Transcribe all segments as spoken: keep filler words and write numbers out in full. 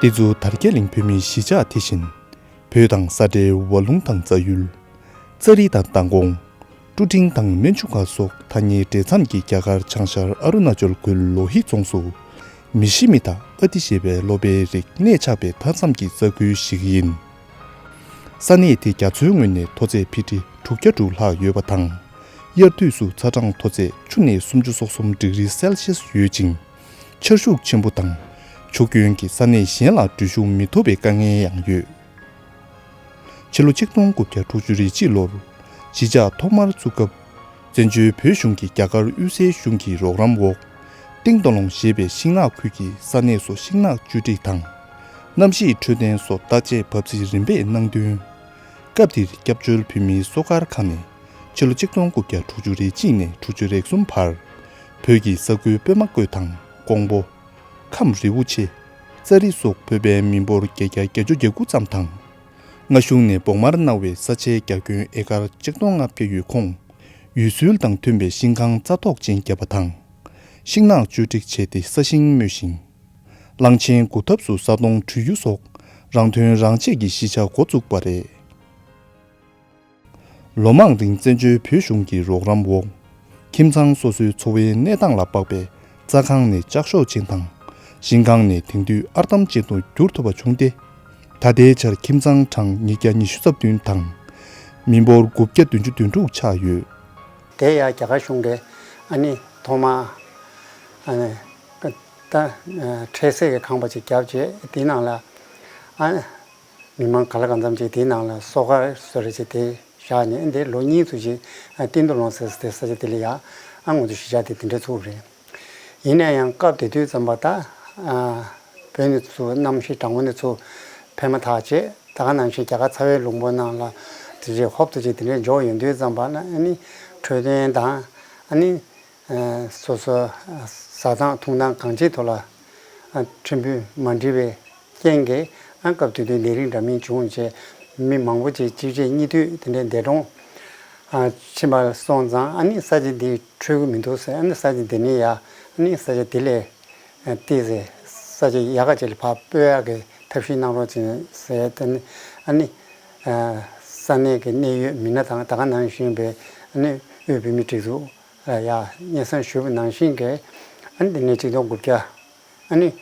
ཨེ་ཛུ་དར་རྒྱས་གླིང་བོད་མིའི་གཞིས་ཆགས་དེ་བཞིན། བོད་དང་ས་འབྲེལ་ཝ་ལུང་དང་རྩ་ཡུལ། ཙ་རི་དང་མདང་དགོང་། ཀྲུ་ཀྲིང་དང་མན་ཆུ་ཁ་སོགས་ཐ་སྙད་འདྲེས་མཚམས་ཀྱི་རྒྱ་གར་བྱང་ཤར་ཨ་རུ་ན་ཅལ་ཁུལ་ལོ་ཧི་རྫོང་སུ། མི་ཤི་མི་དང་ཨ་ཏི་ཞེས་པའི་ལོ་པཎ་རིགས་གནས་ཆགས་པའི་མཐའ་མཚམས་ཀྱི་ས་ཁུལ་ཞིག་ཡིན། ས་གནས་དེ་རྒྱ་མཚོའི་ངོས་ནས་མཐོ་ཚད་ཕི་ཁྲི་དྲུག་བརྒྱ་དྲུག་ལྷག་ཡོད་པ་དང་། དབྱར་དུས་སུ་ཚ་གྲང་མཐོ་ཚད་བཅུ་ནས་སུམ་ཅུ་སོ་གསུམ་ཌིག་རི་སེལ་ཤེས་ཡོད་ཅིང་། ཆར་ཤུགས་ཆེན་པོ་དང་། ཆུ་སྐྱོན་གྱིས་ས་གནས་གཞན་ལ་འགྲུལ་བཞུད་མི་ཐུབ་པའི་དཀའ་ངལ་ཡང་ཡོད། ཕྱི་ལོ་ཆིག་སྟོང་དགུ་བརྒྱ་དྲུག་ཅུ་རེ་གཅིག་ལོར་གཞིས་ཆགས་ཐོག་མར་བཙུགས་སྐབས། བཙན་བྱོལ་བོད་གཞུང་གིས་རྒྱ་གར་དབུས་སའི་གཞུང་གི་རོགས་རམ་འོག་ཏིང་ཏོ་ལོང་ཞེས་པའི་ཤིང་ནགས་ཁུལ་གྱི་ས་གནས་སུ་ཤིང་ནགས་བཅོས་སྒྲིག་དང་། གནམ་གཤིས་འཕྲོད་བསྟེན་སོགས་བརྟག་དཔྱད་བབས་ཚིགས་རིམ་པས་གནང་དོན། སྐབས་དེར་སྐྱབས་བཅོལ་བོད་མིའི་གསོག་སྒར་ཁང་ནས་ཕྱི་ལོ་ཆིག་སྟོང་དགུ་བརྒྱ་དྲུག་ཅུ་རེ་གཅིག་ནས་དྲུག་ཅུ་རེ་གསུམ་བར། བོད་ཀྱི་ས་ཁུལ་པད་མ་བཀོད་དང་ཀོང་པོ། ཁམས་རི་བོ་ཆེ། ཙ་རི་སོགས་བོད་པའི་མི་འབོར་བརྒྱད་བརྒྱ་བརྒྱད་ཅུ་གྱ་དགུ་ཙམ་དང་། སྔ་གཞུག་ནས་བོགས་མར་གནང་བའི་ས་ཆའི་རྒྱ་ཁྱོན་ཨེ་ཀར་ཆིག་སྟོང་ལྔ་བརྒྱ་ཡོད་ཁོངས། ཡུལ་སྲོལ་དང་མཐུན་པའི་ཤིང་ཁང་རྩ་ཐོག་ཅན་བརྒྱབ་པ་དང་། ཤིང་ནགས་བཅོས་སྒྲིག་བྱས་ཏེ་ས་ཞིང་རྨོས་ཤིང་། གླང་ཆེན་འགུག་ཐབས་སུ་ས་དོང་བྲུས་རྒྱུ་སོགས་རང་དོན་རང་གཅེས་ཀྱི་གཞིས་ཆགས་འགོ་བཙུགས་པ་རེད། ལོ་མང་རིང་བཙན་བྱོལ་བོད་གཞུང་གི་རོགས་རམ་འོག་ཁྱིམ་ཚང་སོ་སོའི་འཚོ་བའི་གནས་སྟངས་ལ་དཔག་པའི་རྩྭ་ཁང་ནས་ལྕགས་ཤོག་ཅན་དང་། ཤིང་ཁང་ནས་དེང་དུས་ཨར་འདམ་ཅན་དུ་འགྱུར་ཐུབ་པ་བྱུང་སྟེ། ད་ལྟའི་ཆར་ཁྱིམ་ཚང་གྲངས་ཉིས་བརྒྱ་ཉི་ཤུ་རྩ་བདུན་དང་། མི་འབོར་དགུ་བརྒྱ་བདུན་ཅུ་དོན་དྲུག་ཆགས་ཡོད། དེ་ཡང་རྒྱ་གར་གཞུང་གིས་ཨ་ནི་ཐོག་མར་ཨ་ནི་ད་འཕྲལ་སེལ་གྱི་ཁང་པ་ཅིག་བརྒྱབ་རྗེས་དེའི་ནང་ལ་ཨ་མི་མང་ག་ལ་གང་འཚམ་ཅིག་དེའི་ནང་ལ་གསོག་སྒར་བཟོ་རེ་བྱས་དེ་བཞག་ནས་འདི་ལོ་གཉིས་ཙམ་ཅིག་ཏིང་ཏོ་ལོང་ཟེར་དེ་ས་ཆ་དེ་ལ་ཡ་ཨ་ང་ཚོ་གཞིས་ཆགས་དེ་དེ་འདྲ་ཚུགས་རེད། ཡིན་ན་ཡང་སྐབས་དེ་དུས་ཙམ་པ་ད་ཨ་བོད་ནས་ཚུར་གནམ་གཤིས་གྲང་མོ་ནས་ཚུར་ཕེབས་མ་ཐག་བྱས་ད་ག་ནང་བཞིན་རྒྱ་གར་ཚ་བའི་ལུང་པ་ནང་ལ་དེ་རྗེས་ཧོབ་ཏེ་ཅིག་དེ་འདྲས་འཇོག་ཡོང་དུས་ཙམ་པ་ན་ཨ་ནི་འཕྲོད་བསྟེན་དང་ཨ་ནི་ཨ་སོ་སོ་ཨ་ཟ་སྟངས་འཐུང་སྟངས་གང་ཅིའི་ཐོག་ལ་ཨ་ཕྲན་བུ་མ་འགྲིག་པའི་རྐྱེན་གྱིས་ཨ་སྐབས་དེ་དུས་ནད་རིགས་འདྲ་མིན་བྱུང་རྗེས་མི་མང་པོ་ཅིག་གཅིག་རྗེས་གཉིས་མཐུད་དེ་འདྲའི་འདས་གྲོངས་ཨ་ཕྱིན་པ་སོང་ཙང་ཨ་ནི་ས་ཆ་འདི་འཕྲོད་ཀྱི་མི་འདུག་ཟེར། ཨ་ནི་ས་ཆ་འདི་ནས་ཡ་ཨ་ནི་ས་ཆ་འདི་ལས་ཏོག་ཙམ་ས་ཆ་ཡག་ག་ཅིག་ལ་ཕར་སྤོ་ཡག་གི་ཐབས་ཤེས་གནང་རོགས་བྱེད་ཟེར་ཏེ་ནི་ཨ་ནི་ས་གནས་ཀྱི་གནད་ཡོད་མི་སྣ་དང་ད་ག་ནང་བཞིན་པའི་ཨ་ནི་དབུས་བོད་མིའི་སྒྲིག་འཛུགས་ལ་ཡ་སྙན་སེང་ཞུས་པ་ནང་བཞིན་གྱི་ཨ་ནི་འདི་ནས་ཆིག་སྟོང་དགུ་བརྒྱ་ཨ་ནི་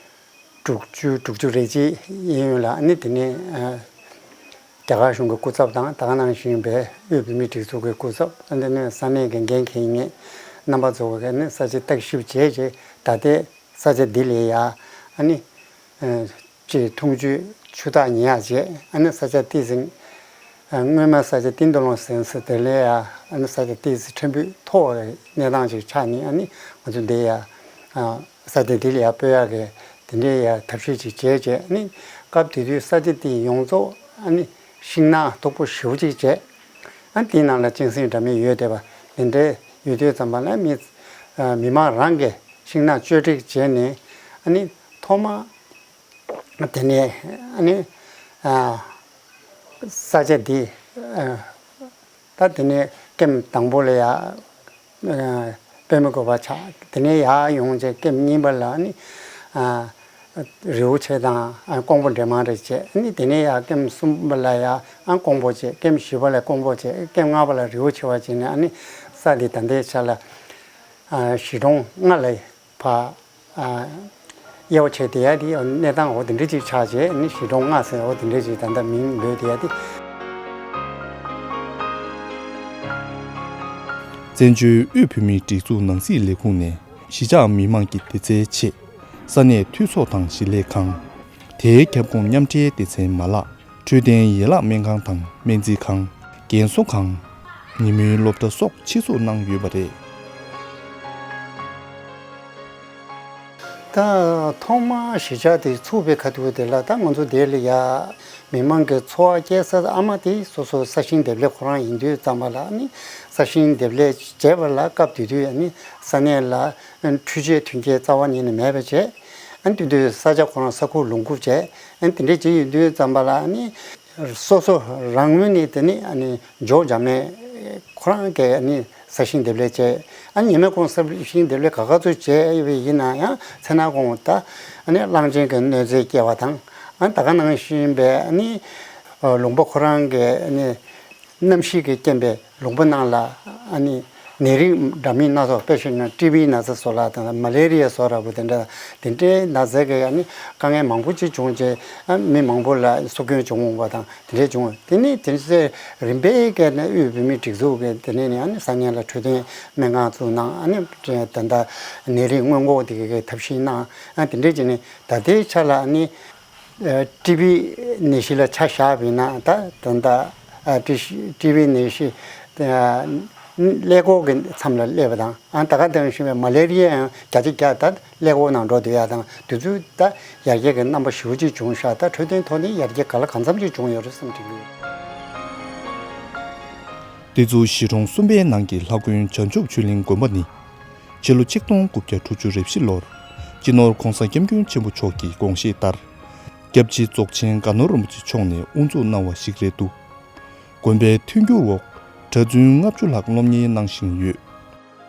དྲུག་ཅུ་དྲུག་ཅུ་རེ་གཅིག་ཡིན་ཡོད་ལ་ཨ་ནི་དེ་ནས་ཨ་རྒྱ་གར་གཞུང་གི་སྐུ་ཚབ་དང་ད་ག་ནང་བཞིན་པའི་དབུས་བོད་མིའི་སྒྲིག་འཛུགས་ཀྱི་སྐུ་ཚབ་ཨ་ནི་ནས་ས་གནས་ཀྱི་འགན་འཁྱེར་མཁན་རྣམ་པ་ཚོ་གིས་ནི་ས་ཆ་བརྟག་ཞིབ་བྱས་རྗེས་ད་ལྟའི་ས་ཆ་འདི་ལ་ཡ་ཨ་ནི་ཨ་ཅིག་འཐུང་ཆུའི་ཆུ་རྟགས་ཉར་ཡག་བྱས་ཨ་ནི་ས་ཆ་ཏོག་ཙམ་ཨ་སྔོན་མ་ས་ཆ་ཏིང་ཏོ་ལོང་ཟེར་ས་དེ་ལ་ཡ་ཨ་ནི་ས་ཆ་ཏོག་ཙམ་ཕྲན་བུ་མཐོ་བའི་གནས་སྟངས་ཅིག་ཆགས་ནས་ཨ་ནི་ང་ཚོ་འདི་ཡ་ཨ། ས་དེ་དེ་ལ་ཡར་སྤོ་ཡག་གི་དེ་འདྲའི་ཡ་ཐབས་ཤེས་ཅིག་བྱས་རྗེས་ཨ་ནི་སྐབས་དེ་དུས་ས་ཆ་དེ་ཡོངས་རྫོགས་ཨ་ནི་ཤིང་ནགས་སྟུག་པོ་ཞེ་པོ་ཅིག་བྱས། ཨ་ནི་དེའི་ནང་ལ་གཅན་གཟན་འདྲ་མིན་ཡོད་བསྡད་པ་དེ་འདྲའི་ཡོད་དུས་ཙམ་པ་ལ་མི་མི་མང་རང་གིས་ཤིང་ནགས་བཅོས་སྒྲིག་བྱས་ནས་ཨ་ནི་ཐོག་མ་དེ་ནས་ཨ་ནི་ས་ཆ་འདི་ད་དེ་ནས་ཀེམ་དང་པོ་ལ་ཡ་པད་མ་བཀོད་པ་ཆགས། དེ་ནས་ཡར་ཡོང་རྗེས་ཀེམ་གཉིས་པ་ལ་ནི་རི་བོ་ཆེ་དང་ཀོང་པོ་འདྲེས་མ་རེ་བྱས། ནི་དེ་ནས་ཡར་ཀེམ་གསུམ་པ་ལ་ཡ་ཀོང་པོ་བྱས། ཀེམ་བཞི་པ་ལ་ཀོང་པོ་བྱས། ཀེམ་ལྔ་པ་ལ་རི་བོ་ཆེ་བ་བྱས་ནས་ནི་ས་འདི་ད་ལྟའི་ཆ་ལ་གཞིས་གྲོང་ལྔ་ལ་ཕར། དབྱེ་བ་ཕྱེ་བསྡད་ཡ་དེ་གནས་སྟངས་འོ་དེ་འདྲ་ཅིག་ཆགས་རྗེས་ནི་གཞིས་གྲོང་ལྔ་ཟེར་འོ་དེ་འདྲ་ཅིག་ད་ལྟ་མིང་ལོས་བསྡད་ཡ་དེ། བཙན་བྱོལ་དབུས་བོད་མིའི་སྒྲིག་འཛུགས་ནང་སྲིད་ལས་ཁུངས་ནས་གཞིས་ཆགས་མི་མང་གི་སྡེ་ཚན་ཆེད་ས་གནས་འཐུས་ཚོགས་དང་གཞིས་ལས་ཁང་། དེའི་ཁྱབ་ཁོངས་མཉམ་འབྲེལ་སྡེ་ཚན་མ་ལག་འཕྲོད་བསྟེན་ཡན་ལག་སྨན་ཁང་དང་སྨན་རྩིས་ཁང་། རྒན་གསོ་ཁང་། ཉིན་མོའི་སློབ་གྲྭ་སོགས་ཆེད་འཛུགས་གནང་ཡོད་པ་རེད། ད་ཐོག་མར་གཞིས་ཆགས་དེ་ཚུགས་པའི་ཁ་ཐུག་དེ་ལ་ད་ང་ཚོ་དེ་ལ་ཡ་མི་མང་གི་འཚོ་བ་སྐྱེལ་ས་ཨ་མ་དེ་སོ་སོ་ས་ཞིང་འདེབས་ལས་ཁོ་རང་ཡིན་དུས་ཙམ་པ་ལ་ནི་ས་ཞིང་འདེབས་ལས་བྱས་པ་ལ་སྐབས་དེ་དུས་ནི་ས་གནས་ལ་འཕྲུལ་ཆས་མཐུན་རྐྱེན་རྩ་བ་ཉིད་ནས་མེད་པ་བྱས། ཨ་ནི་དེ་དུས་ས་ཆ་ཁོ་རང་ས་ཁུག་ལུང་ཁུག་བྱས། ཨ་ནི་དེ་འདྲས་བྱས་ཡོད་དུས་ཙམ་པ་ལ་ནི་སོ་སོ་རང་ངོས་ནས་དེ་ནི་ཨ་ནི་ཇོ་འཇམ་མེ་ཁོ་རང་གིས་ཨ་ནི་ས་ཞིང་འདེབས་ལས་བྱས། ཨ་ནི་ཉི་མ་གུང་ས་ཞིང་འདེབས་ལས་ག་ག་ཚོད་བྱས་ཡོད་པ་ཡིན་ན་ཡང་མཚན་ནག་གུང་ད་ཨ་ནི་གླང་ཆེན་གྱི་གནོད་འཚེ་སྐྱེལ་བ་དང་ ཨ་ད་ག་ནང་བཞིན་པའི་ཨ་ནི་ལུང་པ་ཁོ་རང་གི་ཨ་ནི་གནམ་གཤིས་ཀྱི་རྐྱེན་པས་ལུང་པ་ནང་ལ་ཨ་ནི་ནད་རིགས་འདྲ་མིན་སྣ་ཚོགས། དཔེ་བཞག་ན་ཊི་བི་ན་ཚ་བཟོ་ལ་དང་མ་ལེ་རི་ཡ་བཟོ་འདྲ་པོ་དེ་འདྲ་དེ་འདྲའི་ན་ཚ་གི་ཨ་ནི་དཀའ་ངལ་མང་པོ་ཅིག་བྱུང་རྗེས་ཨ་མི་མང་པོ་ལ་སྲོག་སྐྱོན་བྱུང་འོང་བ་དང་དེ་འདྲས་བྱུང་། དེ་ནི་དེ་ཚེ་རིམ་པས་ཀྱི་ནི་དབུས་བོད་མིའི་སྒྲིག་འཛུགས་ཀྱི་དེ་ནས་ནི་ཨ་ནི་ས་གནས་ལ་འཕྲོད་བསྟེན་སྨན་ཁང་བཙུགས་གནང་། ཨ་ནི་ད་ལྟ་ནད་རིགས་སྔོན་འགོག་དེ་གའི་ཐབས་ཤེས་གནང་། ཨ་དེ་འདྲས་ཀྱི་ནི་ད་ལྟའི་ཆ་ལ་ཨ་ནི་ཨ་ཊི་བི་ནད་གཞི་ལ་ཆ་བཞག་པ་ཡིན་ན་ད་ད་ལྟ་ཨ་ཊི་ཊི་བི་ནད་གཞི་ཨ་ཀླད་ཀོར་གྱི་མཚམས་ལ་སླེབས་པ་དང་། ཨ་ད་ག་དེ་བཞིན་པའི་མ་ལེ་རི་ཡ་ཡང་བརྒྱ་ཆ་བརྒྱ་ད་ཀླད་ཀོར་ནང་འགྲོ་བསྡད་ཡ་དང་། དེ་ཚོའི་ད་ཡར་རྒྱས་ཀྱི་རྣམ་པ་ཞེ་པོ་ཅིག་བྱུང་ཤག་ད་འཕྲོད་བསྟེན་ཐོག་ནས་ཡར་རྒྱས་ག་ལ་གང་འཚམ་ཅིག་བྱུང་ཡོད་རེད་བསམ་དྲན་གྱི་ཡོད། འདི་ཚོ་གཞིས་གྲོང་གསུམ་པའི་ནང་གི་ལྷ་དགོན་བྱང་ཆུབ་ཆོས་གླིང་དགོན་པ་ནི། ཕྱི་ལོ་ཆིག་སྟོང་དགུ་བརྒྱ་དྲུག་ཅུ་རེ་བཞི་ལོར་སྤྱི་ནོར་༧གོང་ས་༧སྐྱབས་མགོན་ཆེན་པོ་མཆོག་གི་དགོངས་བཞེད་ལྟར། སྐྱབས་རྗེ་རྫོགས་ཆེན་དགའ་ནོར་རིན་པོ་ཆེ་མཆོག་ནས་དབུ་འཛུགས་གནང་བ་ཞིག་རེད་འདུག་དགོན་པའི་མཐུན་འགྱུར་འོག་གྲྭ་བཙུན་ལྔ་བཅུ་ལྷག་སློབ་གཉེར་གནང་བཞིན་ཡོད།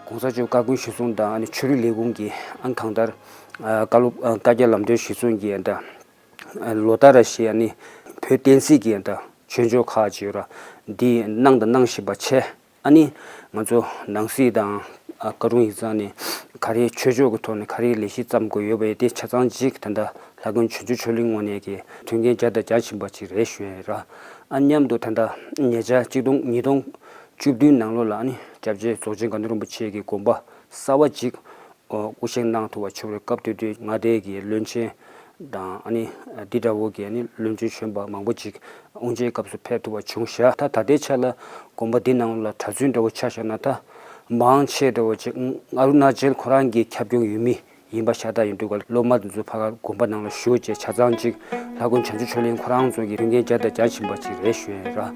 ༸གོང་ས་མཆོག་བཀའ་དགོངས་གཞིར་བཟུང་དང་ཨ་ནི་ཆོས་རིག་ལས་ཁུངས་ཀྱི་ཨ་ནི་གང་ལྟར་ཨ་བཀའ་སློབ་ཨ་བཀའ་རྒྱ་ལམ་སྟོན་གཞིར་བཟུང་གིས་ཨ་ད་ལོ་ལྟར་བཞིན་ཨ་ནི་བོད་བསྟན་སྲིད་ཀྱི་ཨ་ད་ཆོས་ཕྱོགས་ཁག་ཅིག་ཡོད་ར། འདི་གནང་དང་གནང་བཞིན་པ་བྱས། ཨ་ནི་ང་ཚོ་ནང་སྲིད་དང་ཨ་བཀའ་དྲུང་ཡིག་ཚང་ནས་ག་རེ་ཆོས་ཕྱོགས་ཀྱི་ཐོག་ནས་ག་རེ་ལས་གཞི་བརྩམ་དགོས་ཡོད་པ་དེ་ཆ་ཚང་ཅིག་ད་ལྟ་ལྷ་དགོན་བྱང་ཆུབ་ཆོས་གླིང་ངོས་ནས་ཀྱི་མཐུན་རྐྱེན་སྦྱར་དང་སྦྱར་བཞིན་པ་ཅིག་རེད་ཞུ་ཡ་ཡིན་ར། ཨ་མཉམ་དུ་ད་ལྟ་ཉེ་ཆར་ཆིག་སྟོང་ཉིས་སྟོང་བཅུ་བདུན་ནང་ལོགས་ལ་ཨ་ནི་སྐྱབས་རྗེ་རྫོགས་ཆེན་དགའ་ནོར་རིན་པོ་ཆེ་གི་དགོངས་པ་གསར་བ་ཅིག་ཨོ་སྐུ་བཞེངས་གནང་ཐུབ་པ་བྱུང་བའི་སྐབས་དེ་དུས་མངའ་སྡེ་གི་བློན་ཆེན་དང་ཨ་ནི་འདི་འདྲ་བོ་གི་ཨ་ནི་བློན་ཆེན་གཞོན་པ་མང་པོ་ཅིག་དབུ་འབྱེད་སྐབས་སུ་ཕེབས་ཐུབ་པ་བྱུང་ཤག་ད་ད་ལྟའི་ཆ་ལ་དགོན་པ་འདི་ནང་ལ་གྲྭ་བཙུན་འདྲ་བོ་ཆ་བཞག་ན་ད་མང་ཆེ་འདྲ་བོ་ཅིག་ཨ་རུ་ན་ཅལ་ཁོ་རང་གི་ཁྱབ་ཁོངས་ཡུལ་མི་ཡིན་པ་ཤ་སྟག་ཡིན་དུས་ག་ལ་སློབ་མ་དེ་ཚོ་ཕ་གར་དགོན་པ་ནང་ལ་བཞུགས་བྱས་ཆ་ཚང་ཅིག་ལྷ་དགོན་བྱང་ཆུབ་ཆོས་གླིང་ཁོ་རང་ཚོ་གི་མཐུན་རྐྱེན་སྦྱར་དང་སྦྱར་བཞིན་པ་ཅིག་རེད་ཞུ་ཡ་ཡིན་ར།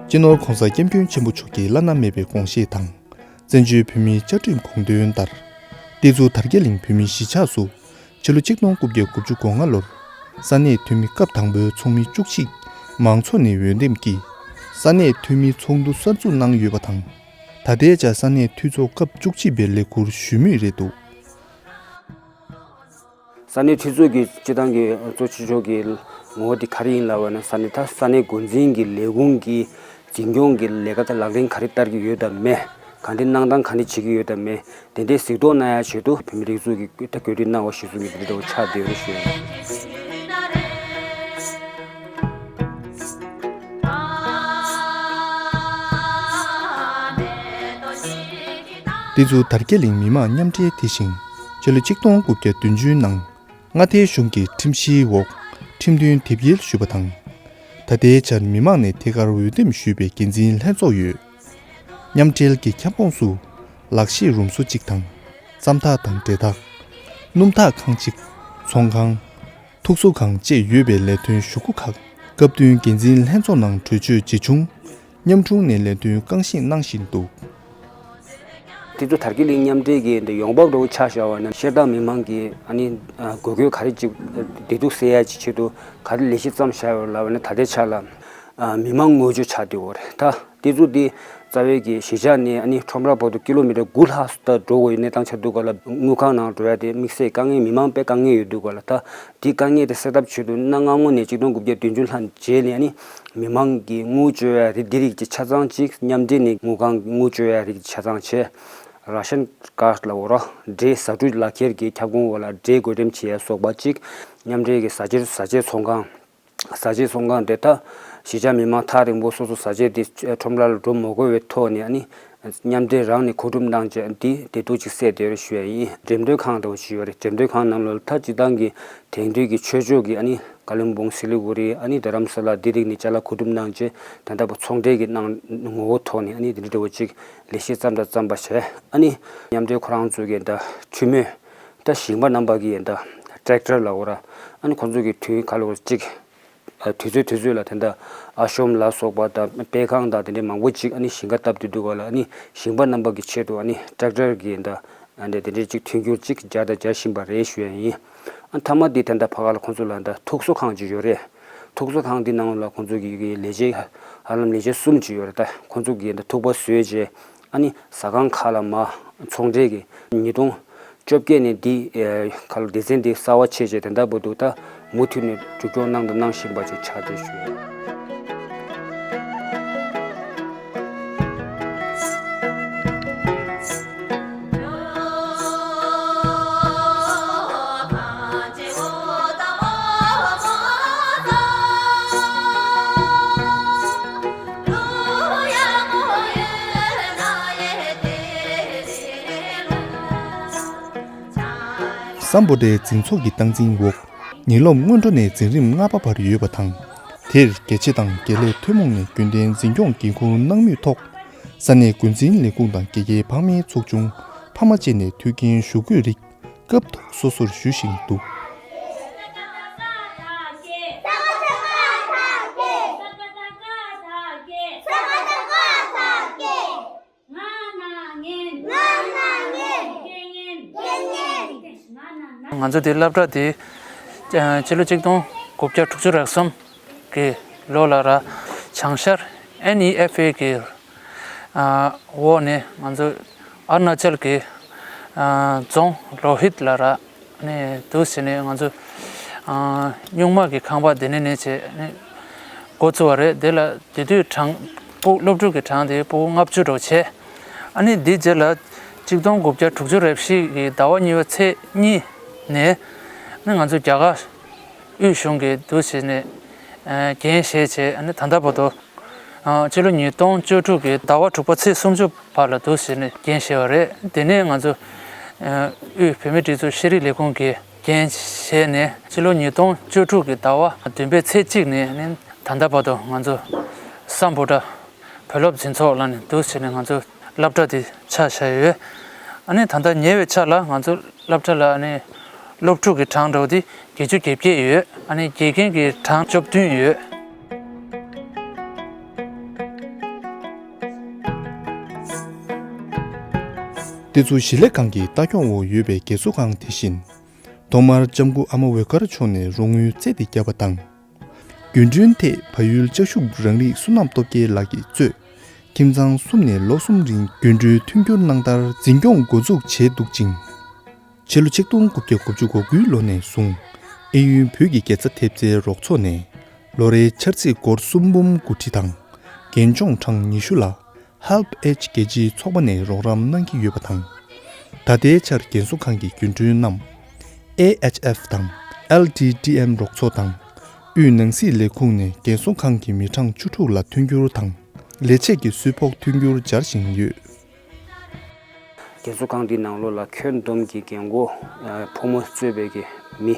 སྤྱི་ནོར་༸གོང་ས་༸སྐྱབས་མགོན་ཆེན་པོ་མཆོག་གི་བླ་ན་མེད་པའི་དགོངས་བཞེད་དང་། བཙན་བྱོལ་བོད་མིའི་བཅའ་ཁྲིམས་དགོངས་དོན་ལྟར། ཏེ་ཛུ་དར་རྒྱས་གླིང་བོད་མིའི་གཞིས་ཆགས་སུ། ཕྱི་ལོ་ཆིག་སྟོང་དགུ་བརྒྱ་དགུ་བཅུ་གོ་ལྔ་ལོར། ས་གནས་འཐུས་མི་སྐབས་དང་པོའི་ཚོགས་མི་བཅུ་གཅིག་མང་ཚོགས་ནས་འོས་འདེམས་ཀྱིས། ས་གནས་འཐུས་མིའི་ཚོགས་འདུ་གསར་འཛུགས་གནང་ཡོད་པ་དང་། ད་ལྟའི་ཆར་ས་གནས་འཐུས་ཚོགས་སྐབས་བཅུ་གཅིག་པའི་ལས་ཁུར་ཞུ་མུས་རེད་འདུག་ས་གནས་འཐུས་ཚོགས་ཀྱི་སྤྱི་བཏང་གི་གཙོ་ཆེ་ཤོས་ཀྱི་ངོ་བོ་དེ་ག་རེ་ཡིན་ལབ་པ་ན། ས་གནས་ད་ས་གནས་འགོ་འཛིན་གྱི་ལས་ཁུངས་ཀྱི་འཛིན་སྐྱོང་གི་ལས་ཀ་ད་ལག་ལེན་ག་རེ་བསྟར་གྱི་ཡོད་དམ་མེད། ག་འདྲའི་གནང་སྟངས་ག་འདྲ་བྱེད་ཀྱི་ཡོད་དམ་མེད། དེ་འདྲའི་གཟིགས་རྟོག་གནང་ཡ་ཆེད་དུ་བོད་མི་སྒྲིག་འཛུགས་ཀྱི་ད་གོ་སྒྲིག་གནང་བ་གཞིར་བཟུང་གི་དེ་འདྲ་འདྲ་བོ་ཆགས་བསྡད་ཡོད་རེད་ཞུ་ཡ་ཡིན། ཏེ་ཛུ་དར་རྒྱས་གླིང་མི་མང་མཉམ་འབྲེལ་དེ་བཞིན་ཕྱི་ལོ་ཆིག་སྟོང་དགུ་བརྒྱ་བདུན་ཅུ་ནང་མངའ་སྡེའི་གཞུང་གི་ཁྲིམས་གཞིའི་འོག་ཁྲིམས་མཐུན་དེབ་འགེལ་ཞུས་པ་དང་། ད་ལྟའི་ཆར་མི་མང་ནས་ཐད་ཀར་འོས་འདེམས་ཞུས་པའི་འགན་འཛིན་ལྷན་ཚོགས་ཡོད། མཉམ་འབྲེལ་གྱི་ཁྱབ་ཁོངས་སུ་ལག་ཤེས་རུམ་བཟོ་གཅིག་དང་། རྩམ་འཐག་དང་འབྲས་འཐག་སྣུམ་འཐག་ཁང་གཅིག་ཚོང་ཁང་། ཐུགས་གསོ་ཁང་བཅས་ཡོད་པའི་ལས་དོན་ཞུ་སྒོ་ཁག་སྐབས་བསྟུན་འགན་འཛིན་ལྷན་ཚོགས་ནང་གྲོས་ཆོད་ཇི་བྱུང་། མཉམ་དྲུང་ནས་ལས་དོན་རྐང་བཞེས་གནང་བཞིན་འདུག་ཏེ་ཛུ་དར་རྒྱས་གླིང་མཉམ་འབྲེལ་གྱི་འདི་ཡོང་འབབ་འདྲ་བོ་ཆ་བཞག་པ་ན། བཤད་སྟངས་མི་མང་གི་ཨ་ནི་ཨ་དགོས་མཁོ་ག་རེ་ཅིག་བདེ་སྡུག་སེལ་ཡ་ཅིག་ཆེད་དུ་ག་རེ་ལས་གཞི་བརྩམས་བཞག་ཡོད་ལབ་པ་ན། ད་ལྟའི་ཆ་ལ་ཨ་མི་མང་དངོས་སྦྱོར་ཆགས་བསྡད་ཡོད་རེད། ད་ཏེ་ཛུ་འདི་རྩ་བའི་གི་གཞིས་ཆགས་ནས་ཨ་ནི་ཁྲོམ་ར་བར་དུ་ཀི་ལོ་མི་ཊར་དགུ་ལྷག་ཙམ་འགྲོ་དགོས་ཡོད་གནས་སྟངས་ཆགས་དུས་ག་ལ། དངུལ་ཁང་ནང་འགྲོ་ཡ་དེ་དམིགས་བསལ་དཀའ་ངལ། མི་མང་དཔེ་དཀའ་ངལ་ཡོད་དུས་ག་ལ། ད་འདི་དཀའ་ངལ་དེ་སེལ་ཐབས་ཆེད་དུ་གནའ་སྔ་མོ་ནས་ཆིག་སྟོང་དགུ་བརྒྱ་བདུན་ཅུ་ལྷག་རྗེས་ནས་ཨ་ནི་མི་མང་གི་དངུལ་བཅོལ་ཡ་རིགས་འདི་རིགས་ཀྱི་ཆ་ཚང་ཅིག་མཉམ་འབྲེལ་ནས་དངུལ་ཁང་གི་དངུལ་བཅོལ་ཡ་རིགས་ཀྱི་ཆ་ཚང་བྱས། ར་ཤན་ཀར་ཌི་ལ་འོ་ར་འབྲས་བཟའ་འབྲུ་ལག་ཁྱེར་གྱི་ཁྱབ་ཁོངས་འོག་ལ་འབྲས་བགོ་འགྲེམས་བྱེད་ཡ་སོགས་པ་ཅིག་མཉམ་འབྲེལ་གྱི་བཟའ་བཅའ་བཟའ་བཅའི་ཚོང་ཁང་། བཟའ་བཅའི་ཚོང་ཁང་དེ་ད་གཞིས་ཆགས་མི་མང་ཐག་རིང་པོ་སོ་སོ་བཟའ་བཅའ་དེ་ཁྲོམ་ར་ལ་འགྲོ་མ་དགོས་པའི་ཐོག་ནས་ཨ་ནི་མཉམ་འབྲེལ་རང་ནས་མཁོ་སྒྲུབ་གནང་བྱས། འདི་བདེ་སྡུག་ཅིག་སེལ་བསྡད་ཡོད་རེད་ཞུ་ཡ་ཡིན། འགྲེམས་སྟོན་ཁང་འདྲ་བོ་ཞིག་ཡོད་རེད། འགྲེམས་སྟོན་ཁང་ནང་ལོགས་ལ་ད་སྤྱི་བཏང་གི་དེང་དུས་ཀྱི་ཆོས་ཕྱོགས་ཀྱི་ཨ་ནི་ཀ་ལོན་སྦུག་སི་ལི་གུ་རི་ཨ་ནི་རྡ་རམ་ས་ལ་འདི་རིགས་ནས་ཅ་ལག་མཁོ་སྒྲུབ་གནང་བྱས། ད་ལྟ་བར་ཚོང་འབྲེལ་གྱི་གནང་ངོ་བོ་ཐོག་ནས་ཨ་ནི་འདི་འདྲ་འདྲ་བོ་ཅིག་ལས་གཞི་བརྩམས་དང་བརྩམས་པ་བྱས། ཨ་ནི་མཉམ་འབྲེལ་ཁོ་རང་ཚོ་གི་ད་འཐུས་མི་ད་ཞིང་པ་རྣམ་པ་གི་ད་ཊེག་ཊར་ལ་འོ་ར་ཨ་ནི་ཁོང་ཚོ་གི་དུས་ག་ལ་འོ་ཅིག་དུས་ཚོད་དུས་ཚོད་ལ་དེ་འདྲ་ཨ་ཤོམ་ལ་སོགས་པ་དང་པད་ཁང་དང་དེ་འདྲའི་མང་པོ་ཅིག་ཨ་ནི་ཞིང་ཁ་བཏབ་དུས་འདུག་ག་ལ། ཨ་ནི་ཞིང་པ་རྣམ་པ་གི་ཆེད་དུ་ཨ་ནི་ཊེག་ཊར་གི་ད་ཨ་འདྲ་དེ་འདྲའི་ཅིག་མཐུན་འགྱུར་ཅིག་སྦྱར་དང་སྦྱར་བཞིན་པ་རེད་ཞུ་ཡ་ཡིན། ཨ་མཐའ་མ་དེ་དེ་འདྲ་ཕ་ག་ལ་ཁོང་ཚོ་ལ་ད་ཐུགས་གསོ་ཁང་ཅིག་ཡོད་རེད། ཐུགས་གསོ་ཁང་དེ་ནང་ལ་ཁོང་ཚོ་གི་ལས་བྱེད་ཧ་ལམ་ལས་བྱེད་གསུམ་ཅིག་ཡོད་རེད། ད་ཁོང་ཚོ་གི་ད་ཐུག་པ་བཟོས་རྗེས། ཨ་ནི་ཟ་ཁང་ཁག་ལ་མར་ཚོང་འབྲེལ་གྱི་ཉིས་སྟོང་བཅོ་བརྒྱད་ནས་འདི་ཨེ་ཁ་ལོ་སྡེ་ཚན་འདི་གསར་བ་ཕྱེ་བྱས་དེ་འདྲ་བར་དུ་ད་མུ་མཐུད་ནས་རྒྱུན་སྐྱོང་གནང་དང་གནང་བཞིན་པ་ཅིག་ཆགས་བསྡད་ཞུ། སམ་བྷོ་ཊའི་འཛིན་ཚོགས་ཀྱི་སྟངས་འཛིན་འོག་ཉིན་སློབ་སྔོན་འགྲོ་ནས་འཛིན་རིམ་ལྔ་པ་བར་ཡོད་པ་དང་། དེར་རྒྱ་ཆེ་དང་རྒྱལ་ལས་ཐུན་མོང་ནས་རྒྱུན་གཏན་འཛིན་སྐྱོང་འགན་འཁུར་གནང་མུས་ཐོག་ས་གནས་འགོ་འཛིན་ལས་ཁུངས་དང་དགེ་རྒན་ཕ་མའི་ཚོགས་ཆུང་ཕ་མ་བཅས་ནས་ཐུགས་འགན་ཞུ་དགོས་རིགས་སྐབས་ཐོག་སོ་སོར་ཞུ་བཞིན་འདུག་ང་ཚོ་དེ་སློབ་གྲྭ་དེ་ཕྱི་ལོ་ཆིག་སྟོང་དགུ་བརྒྱ་དྲུག་ཅུ་རེ་གསུམ་གི་ལོ་ལ་ར་བྱང་ཤར་ཨེན་ཨི་ཨེཕ་ཨེ་གི་འོག་ནས་ང་ཚོ་ཨ་རུ་ན་ཅལ་གྱི་རྫོང་ལོ་ཧིད་ལ་ར་ནས་འདུག་ཟེར་ནས་ང་ཚོ་སྨྱུག་མ་གི་ཁང་པ་དེ་ནས་ནས་བྱས་ནས་འགོ་བཙུགས་པ་རེད། དེ་ལ་དེ་དུས་གྲངས་ཕྲུ་གུ་སློབ་ཕྲུག་གི་གྲངས་དེ་ཕྲུ་གུ་ལྔ་བཅུ་འགྲོ་བྱས། ཨ་ནི་དེ་རྗེས་ལ་ཆིག་སྟོང་དགུ་བརྒྱ་དྲུག་ཅུ་རེ་བཞི་གི་ཟླ་བ་གཉིས་པ་ཚེས་གཉིས་ནས་ནི་ང་ཚོ་རྒྱ་གར་དབུས་གཞུང་གིས་འདུག་ཟེར་ནས་འགན་བཞེས་བྱས། ཨ་ནི་ད་ལྟ་བར་དུ་ཕྱི་ལོ་ཉིས་སྟོང་བཅུ་དྲུག་གི་ཟླ་བ་དྲུག་པ་ཚེས་སུམ་ཅུ་བར་ལ་འདུག་ཟེར་ནས་འགན་བཞེས་པ་རེད། དེ་ནས་ང་ཚོ་དབུས་བོད་མིའི་སྒྲིག་འཛུགས་ཤེས་རིག་ལས་ཁུངས་ཀྱིས་འགན་བཞེས་ནས་ཕྱི་ལོ་ཉིས་སྟོང་བཅུ་དྲུག་གི་ཟླ་བ་བདུན་པའི་ཚེས་གཅིག་ནས་ནི་ད་ལྟ་བར་དུ་ང་ཚོ་སམ་བྷོ་ཊ་བོད་སློབ་འཛིན་ཚོགས་ལ་ནི་འདུག་ཟེར་ནས་ང་ཚོ་སློབ་གྲྭ་དེ་ཆགས་བཞག་ཡོད། ཨ་ནི་ད་ལྟ་ཉེ་བའི་ཆར་ལ་ང་ཚོ་སློབ་གྲྭ་ལ་ཨ་ནི་སློབ་ཕྲུག་གི་གྲངས་འདྲ་བོ་དེ་བརྒྱད་ཅུ་གྱ་བརྒྱད་ཡོད། ཨ་ནི་དགེ་རྒན་གྱི་གྲངས་བཅུ་བདུན་ཡོད། དེ་ཚོ་ཞི་ལས་ཁང་གི་ལྟ་སྐྱོང་འོག་ཡོད་པའི་རྒན་གསོ་ཁང་དེ་བཞིན། ཐོག་མར་ལྕམ་སྐུ་ཨ་མ་འོད་དཀར་མཆོག་ནས་རོགས་དངུལ་རྩིས་ཏེ་བརྒྱབ་པ་དང་། རྒྱུན་གྲོན་ཐད་བལ་ཡུལ་ལྕགས་ཤུབ་རང་རིགས་བསོད་ནམས་སྟོབས་རྒྱལ་ལགས་ཀྱིས་གཙོས་ཁྱིམ་ཚང་གསུམ་ནས་ལོ་གསུམ་རིང་རྒྱུན་གྲོན་མཐུན་འགྱུར་གནང་མཐར་འཛིན་སྐྱོང་འགོ་འཛུགས་བྱས་འདུག་ཅིང་། ཕྱི་ལོ་ཆིག་སྟོང་དགུ་བརྒྱ་དགུ་བཅུ་གོ་དགུའི་ལོ་ནས་བཟུང་། ཨེ་ཡུན་བོད་ཀྱི་དགེ་རྩ་ཐེབས་རྩའི་རོགས་ཚོགས་ནས་ལོ་རེའི་འཆར་རྩིས་སྒོར་གསུམ་འབུམ་དགུ་ཁྲི་དང་། རྒན་གཅོང་གྲངས་ཉི་ཤུ་ལ། Help Age་རྒྱལ་སྤྱིའི་ཚོགས་པ་ནས་རོགས་རམ་གནང་གི་ཡོད་པ་དང་། ད་ལྟའི་ཆར་རྒན་གསོ་ཁང་གི་རྒྱུན་གྲོན་རྣམས་ཨེ་ཨེཆ་ཨེཕ་དང་ཨེལ་ཊི་ཊི་ཨེམ་རོགས་ཚོགས་དང་། དབུས་ནང་སྲིད་ལས་ཁུངས་ནས་རྒན་གསོ་ཁང་གི་མི་གྲངས་བཅུ་དྲུག་ལ་མཐུན་འགྱུར་དང་། ལས་བྱེད་ཀྱི་གསོལ་ཕོགས་མཐུན་འགྱུར་སྦྱར་བཞིན་ཡོད། རྒན་གསོ་ཁང་འདིའི་ནང་ལོགས་ལ་ཁྱོན་བསྡོམས་ཀྱི་རྒན་གོག་ཕོ་མོ་གཙོས་པའི་གི་མི་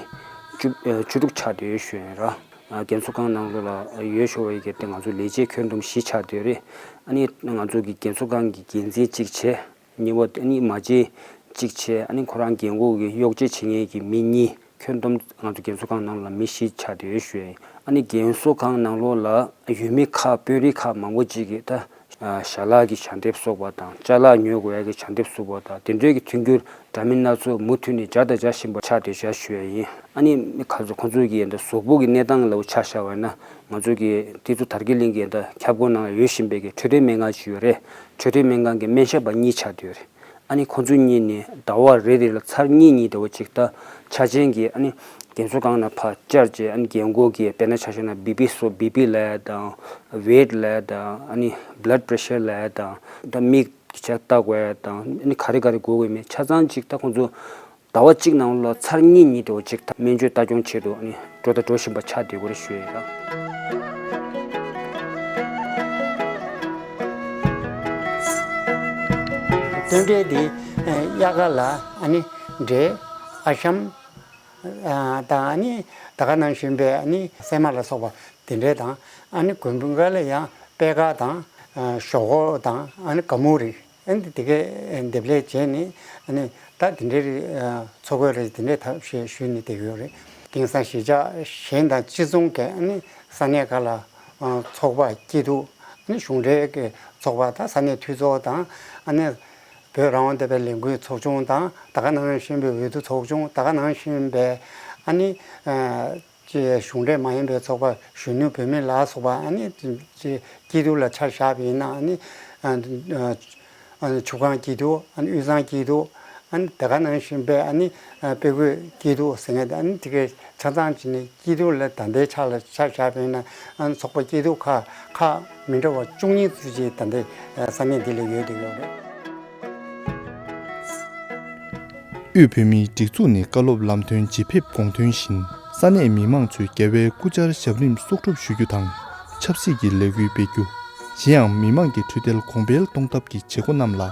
བཅུ་བཅུ་དྲུག་ཆགས་བསྡད་ཡོད་ཞུ་ཡིན་ར། རྒན་གསོ་ཁང་ནང་ལོགས་ལ་ཡོད་ཞུ་བ་ཡི་གེ་དེ་ང་ཚོ་ལས་བྱེད་ཁྱོན་བསྡོམས་བཞི་ཆགས་བསྡད་རེད། ཨ་ནི་ང་ཚོ་གི་རྒན་གསོ་ཁང་གི་འགན་འཛིན་གཅིག་བྱས། གཉིས་པ་ཨ་ནི་མ་བྱན་གཅིག་བྱས། ཨ་ནི་ཁོ་རང་རྒན་གོག་གི་གཡོག་བྱེད་བྱེད་མཁན་གྱི་མི་གཉིས། ཁྱོན་བསྡོམས་ང་ཚོ་རྒན་གསོ་ཁང་ནང་ལ་མི་བཞི་ཆགས་བསྡད་ཡོད་ཞུ་ཡ་ཡིན། ཨ་ནི་རྒན་གསོ་ཁང་ནང་ལོགས་ལ་ཡུལ་མི་ཁག་དཔོན་རིགས་ཁག་མང་པོ་ཅིག་གིས་ད་ཞལ་ལག་གི་ཞལ་འདེབས་གསོག་པ་དང་ཅ་ལག་ཉོ་དགོས་ཡ་གི་ཞལ་འདེབས་གསོག་པ་དང་དེ་འདྲའི་གི་མཐུན་འགྱུར་འདྲ་མིན་སྣ་ཚོགས་མུ་མཐུད་ནས་སྦྱར་དང་སྦྱར་བཞིན་པ་ཆགས་བསྡད་ཤག་ཞུ་ཡ་ཡིན། ཨ་ནི་མི་ཁ་ཚོ་ཁོང་ཚོ་གི་ད་གཟུགས་པོ་གི་གནས་སྟངས་ལ་ཆ་བཞག་པ་ཡིན་ན་ང་ཚོ་གི་དེ་ཚོ་དར་རྒྱས་གླིང་གི་ད་ཁྱབ་ཁོངས་ནང་ཡོད་བཞིན་པའི་གི་འཕྲོད་བསྟེན་སྨན་ཁང་ཅིག་ཡོད་རེད། འཕྲོད་བསྟེན་སྨན་ཁང་གི་སྨན་ཞབས་པ་གཉིས་ཆགས་བསྡད་ཡོད་རེད། ཨ་ནི་ཁོང་ཚོ་གཉིས་ནས་ཟླ་བ་རེ་རེ་ལ་ཚར་གཉིས་གཉིས་དེ་བ་ཅིག་ད་ཆ་ཅན་གྱི་ཨ་ནི་རྒན་གསོ་ཁང་ནང་ཕར་བཅར་བྱས། ཨ་ནི་རྒན་གོག་གི་དཔེར་ན་ཆ་བཞག་ན་བི་པི་སོགས་བི་པི་ལབ་ཡ་དང་ཝེཊ་ལབ་ཡ་དང་། ཨ་ནི་བླཌ་པེ་རེ་ཤར་ལབ་ཡ་དང་། ད་མིག་གི་ཆ་ལྟ་དགོས་ཡ་དང་། ཨ་ནི་ག་རེ་ག་རེ་དགོས་དགོས་མེད་ཆ་ཚང་ཅིག་ད་ཁོང་ཚོ་ཟླ་བ་གཅིག་ནང་ལ་ཚར་གཉིས་གཉིས་དེ་བ་ཅིག་ད་སྨན་བཅོས་ལྟ་སྐྱོང་ཆེད་དུ་ཨ་ནི་འགྲོ་དང་འགྲོ་བཞིན་པ་ཆགས་བསྡད་ཡོད་རེད་ཞུ་ཡ་ཡིན་ད། སྟོད་འབྲེལ་དེ་དབྱར་ཁ་ལ་ཨ་ནི་འབྲས་ཨ་ཤམ་དང་ཨ་ནི་ད་ག་ནང་བཞིན་པའི་ཨ་ནི་སྲན་མ་ལ་སོགས་པ་དེ་འདྲས་དང་། ཨ་ནི་དགུན་ཁ་ལ་ཡང་པད་ཁ་དང་ཞོག་ཁོག་དང་ཨ་ནི་ག་མུ་རི། ཨ་ནི་དེ་གའི་འདེབས་ལས་བྱས་ནས་ཨ་ནི་ད་དེ་འདྲའི་འཚོ་གོས་རེད། དེ་འདྲའི་ཐབས་ཤེས་ཞུས་ནས་བསྡད་ཡོད་རེད། དེང་སང་གཞིས་ཆགས་གཞན་དང་གཅིག་མཚུངས་ཀྱི་ཨ་ནི་ས་གནས་ཁག་ལ་ཚོགས་པ་སྐྱིད་སྡུག་ཨ་ནི་གཞུང་འབྲེལ་གྱི་ཚོགས་པ་དང་ས་གནས་འཐུས་ཚོགས་དང་ཨ་ནི་བོད་རང་དབང་དེ་བའི་ལས་འགུལ་ཚོགས་ཆུང་དང་ད་ག་ནང་བཞིན་པའི་འོས་བསྡུ་ཚོགས་ཆུང་ད་ག་ནང་བཞིན་པའི་ཨ་ནི། ཅེས་གཞུང་འབྲེལ་མ་ཡིན་པའི་ཚོགས་པ་གཞོན་ནུ་བོད་མི་ལ་སོགས་པ་ཨ་ནི་ཅེས་སྐྱིད་སྡུག་ལ་ཆ་བཞག་པ་ཡིན་ན་ཨ་ནི་ཨ་ ཨ་ནི་ཆུ་ཁང་སྐྱིད་སྡུག་ཨ་ནི་དབུས་གཙང་སྐྱིད་སྡུག་ཨ་ནི་དེ་ག་ནང་བཞིན་པའི་ཨ་ནི་ཨ་དཔེ་བཀོད་སྐྱིད་སྡུག་ཟེར་མཁན་དེ་ཨ་ནི་དེ་གའི་ཆ་ཚང་བྱས་ནས་སྐྱིད་སྡུག་ལ་ད་ལྟའི་ཆ་ལ་ཆ་བཞག་པ་ཡིན་ན་ཨ་ནི་ཚོགས་པ་སྐྱིད་སྡུག་ཁག་ཁག་མི་འདྲ་བ་བཅུ་གཉིས་ཙམ་ཅིག་ད་ལྟའི་ས་གནས་འདི་ལ་ཡོད་བསྡད་ཡོད་རེད། དབུས་བོད་མིའི་སྒྲིག་འཛུགས་ནས་བཀའ་སློབ་ལམ་སྟོན་ཇི་ཕེབས་དགོངས་དོན་བཞིན། ས་གནས་མི་མང་ཚོས་རྒྱལ་བའི་སྐུ་བཅར་ཞབས་རིམ་གསོག་སྒྲུབ་ཞུ་རྒྱུ་དང་། ཆབ་སྲིད་ཀྱི་ལས་འགུལ་སྤེལ་རྒྱུ། གཞན་ཡང་མི་མང་གི་འཕྲོད་བསྟེན་གོང་འཕེལ་གཏོང་ཐབས་ཀྱི་བྱེད་སྒོ་རྣམས་ལ།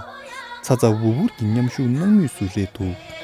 ཚ་ཚ་འུར་འུར་གྱི་མཉམ་ཞུགས་གནང་མུས་སུ་རེད་འདུག